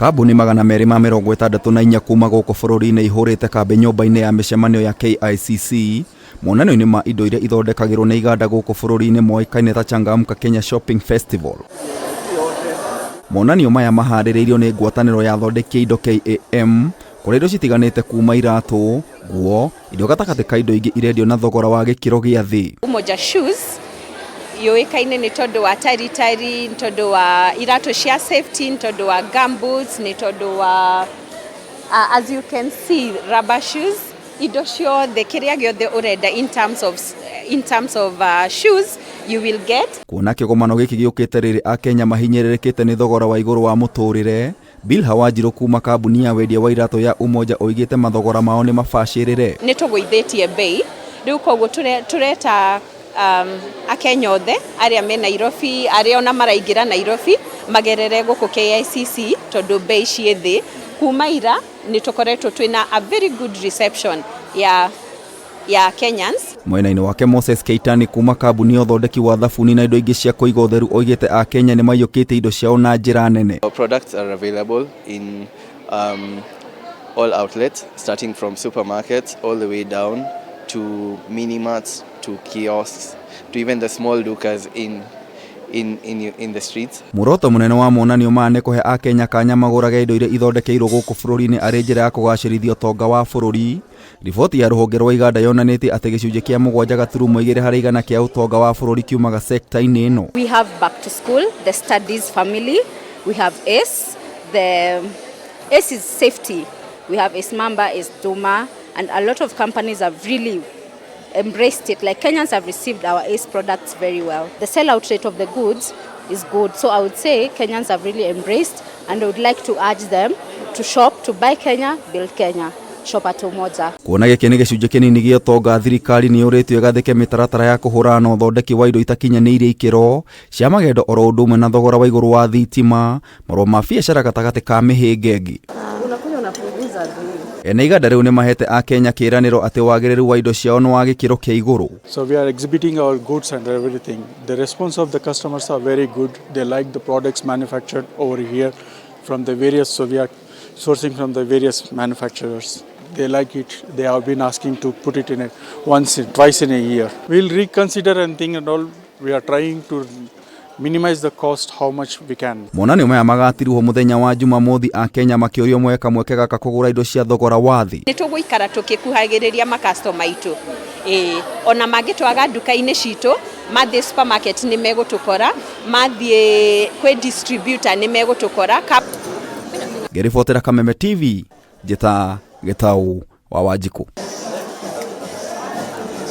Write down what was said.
Kambuni 264 kuma gũkũ bũrũri-inĩ ihũrĩte kambĩ nyũmba-inĩ ya mĩcemanio ya KICC monanio-inĩ ma indo iria ithondekagĩrwo nĩ iganda gũkũ bũrũri-inĩ moĩkaine ta Changamka Kenya Shopping Festival. Monanio maya maharĩrĩirio nĩ ngwatanĩro ya athondeki a indo KAM kũrĩa indo citiganĩte kuma iratũ, nguo, indo gatagatĩ ka indo ingĩ irendio na thogora wa gĩkĩro gĩa thĩ. Umoja Shoes yũĩkaine nĩ tondũ wa taritari, nĩ tondũ wa iratũ cia safety, nĩ tondũ wa gumboots, nĩ tondũ wa as you can see, rubber shoes, indo ciothe, kĩrĩa gĩothe ũrenda in terms of shoes you will get. Kuona kĩgomano gĩkĩ gĩũkĩte rĩrĩ Akenya mahinyĩrĩrĩkĩte nĩ thogora wa igũrũ wa mũtũrĩre, Bilha Wanjiru kuma kambuni ya wendia wa iratũ ya Umoja oigĩte mathogora mao nĩ mabacĩrĩre. Nĩ tũgũithĩtie bei rĩu, koguo tũreta Akenya othe arĩa me Nairobi, arĩa ona maraingĩra Nairobi, magerere gũkũ KICC tondũ bei ciĩ thĩ. Kuma ira nĩ tũkoretwo twĩna a very good reception ya Kenyans. Mwena-inĩ wake, Moses Keitani kuma kambuni ya ũthondeki wa thabuni na indo ingĩ cia kũiga ũtheru oigĩte Akenya nĩ maiyũkĩtie indo ciao na njĩra nene. Our products are available in all outlets, starting from supermarkets all the way down to mini marts, to kiosks, to even the small dukas in the streets. Muoroto mũnene wa monanio maya nĩ kũhe Akenya kanya magũrage indo iria ithondekeirwo gũkũ bũrũri-inĩ arĩ njĩra ya kũgacĩrithia ũtonga wa bũrũri. Riboti ya rũhonge rwa iganda yonanĩtie atĩ gĩcunjĩ kĩa 7.2% kĩa ũtonga wa bũrũri kiumaga sekta-inĩ ĩno. We have back to school, the studies family. We have ACE. The ACE is safety. We have ACE Mamba, ACE Duma, and a lot of companies have really embraced it. Like, Kenyans have received our ACE products very well. The sellout rate of the goods is good. So I would say Kenyans have really embraced, and I would like to urge them to shop, to buy Kenya, build Kenya. Shop at Umoja. Kuona gĩkĩ nĩ gĩcunjĩ kĩnini gĩa ũtonga, thirikari nĩ yũrĩtio ĩgathĩke mĩtaratara ya kũhũrana na ũthondeki wa indo itakinyanĩirie ikĩro cia magendo, oro ũndũ ũmwe na thogora wa igũrũ wa thitima, marũa ma biacara gatagatĩ ka mĩhĩnga ĩngĩ. Ene iganda rĩu nĩ mahete Akenya kĩĩranĩro atĩ wagĩrĩru wa indo ciao nĩ wa gĩkĩro kĩa igũrũ. So we are exhibiting our goods and everything. The response of the customers are very good. They like the products manufactured over here from the various, so we are sourcing from the various manufacturers. They like it. They have been asking to put it in a once, twice in a year. We'll reconsider and think and all. We are trying to minimize the cost how much we can. Monanio maya magatirwo mũthenya wa Jumamothi, Akenya makĩũrio moe kamweke gaka kũgũra indo cia thogora wa thĩ. Nĩ tũgũikara tũkĩkuhagĩrĩria makastoma aitũ, ĩĩ, ona mangĩtwaga nduka-inĩ citũ, mathiĩ supermarket nĩ megũtũkora, mathiĩ kwĩ distributor nĩ megũtũkora. Ngĩribotera Kameme TV, njĩta Gĩtau wa Wanjikũ.